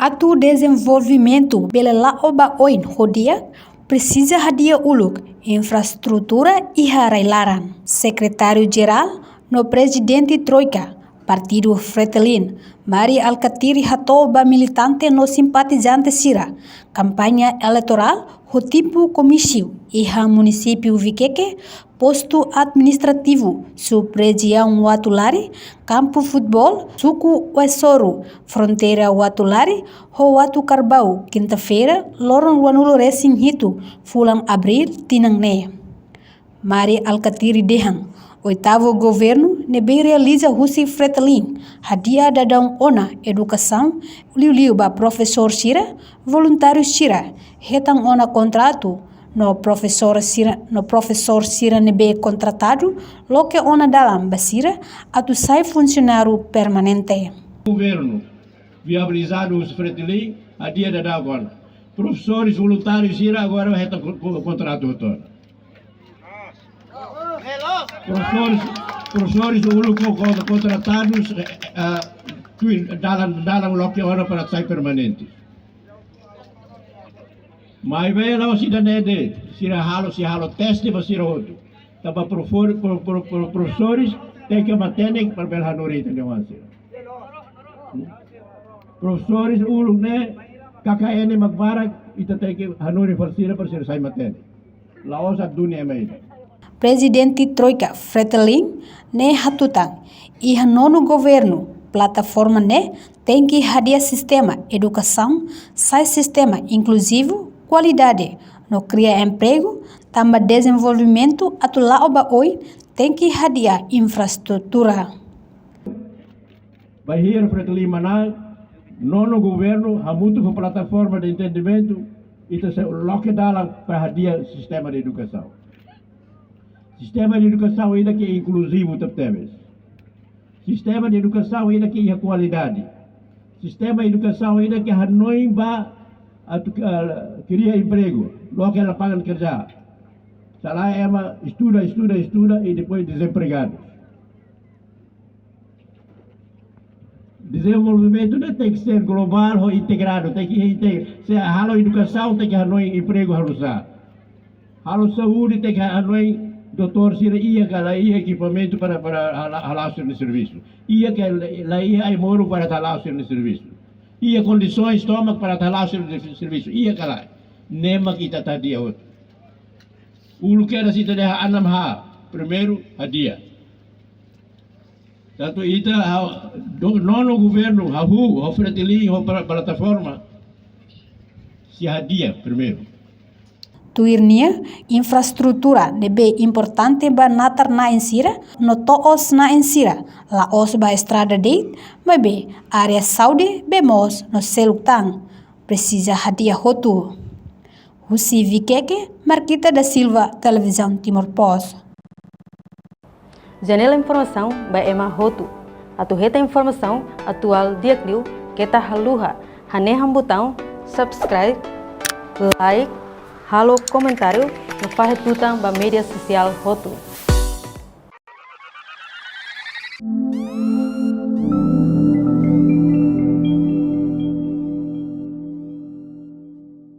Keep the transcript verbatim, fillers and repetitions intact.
Atu dezenvolvimentu bele la'o ba oin ho di'ak, presiza hadi'a uluk infraestrutura iha rai-laran. Sekretáriu Jerál no Prezidente Troika Partidu Fretilin, Mari Alkatiri, hato'o ba militante no simpatizante sira kampaña eleitorál ho tipu komísiu iha munisípiu Vikeke, postu administrativu sub-rejiaun Uatulari, kampu futeból suku Oesoro, fronteira Uatulari ho Uatucarbau, kinta-feira, loron ruanulu-resin-hitu fulan Abríl tinan ne'e. Mari Alkatiri dehan, oitavu governu ne'ebé realiza husi Fretilin hadi'a daudaun ona edukasaun, liuliu ba profesór sira, voluntáriu sira hetan ona kontratu, no profesór sira, no profesór sira ne'ebé kontratadu loke ona dalan ba sira atu sai funsionáriu permanente. Governu viabilizadu husi Fretilin, hadi'a daudaun ona. Profesores voluntárius sira agora hetan ko-, ko-, kontratu hotu ona. Profesores, profesores uluk ko-, ko-, kontratadus, eh, eh, tuir dalan, dalan loke ona para sai permanente. Maibé la'ós ida-ne'e de'it, sira halo, sira halo teste ba sira hotu. Tanba profesór, pro-, pro-, pro-, profesores tenke matenek para bele hanorin ita-nia oan sira. Hmm? Profesores uluk ne'e, K K N mak barak, ita tenke hanorin fali sira para sira sai matenek. La'ós atu duni ema ida. Prezidente Troika Fretilin ne'e hatutan, iha nonu governu, plataforma ne'e tenke hadi'a sistema edukasaun sai sistema inkluzivu, kualidade, no kria empregu, tanba dezenvolvimentu atu la'o ba oin tenke hadi'a infraestrutura. Bainhira Fretilin manán, nonu governu hamutuk ho plataforma de entendimentu, ita sei loke dalan para hadi'a sistema de edukasaun. Sistema de edukasaun ida ke inkluzivu tebetebes. Sistema de edukasaun ida ke iha kualidade. Sistema edukasaun ida ke hanoin ba atu, eh, kria empregu, loke lapangan kerja. Selae ema estuda, estuda, estuda i depois dezempregadu. Dezenvolvimentu ne'e tenke ser globál ho integradu, tenke inte-, se halo edukasaun tenke hanoin empregu halo sá. Halo saúde tenke hanoin doutór sira iha ka lae, iha ekipamentu para, para hala-, hala'o sira-nia servisu. Iha ka lae, iha ai-moruk para hala'o sira-nia servisu. Iha kondisoens tomak para hala'o sira-nia servisu. Iha ka lae. Ne'e mak ita hadi'a hotu. Uluk kedas ita dehan anam ha, primeiru hadi'a. Tantu ita ha, do-, nonu governu, hahú, ho Fretilin, ho pla-, plataforma, sei hadi'a primeiru. Tuir nia, infraestrutura ne'ebé importante ba natar-na'in sira no to'os-na'in sira, la'ós ba estrada de'it, maibé área saúde, bee moos no seluk tan, presiza hadi'a hotu. Husi Vikeke, Marquita da Silva, Televizaun Timor Post. Janela informasaun ba ema hotu. Atu hetan informasaun atuál di'ak liu, keta haluha hanehan butaun subscribe, like, halo komentáriu, no fahe tutan ba média sosiál hotu.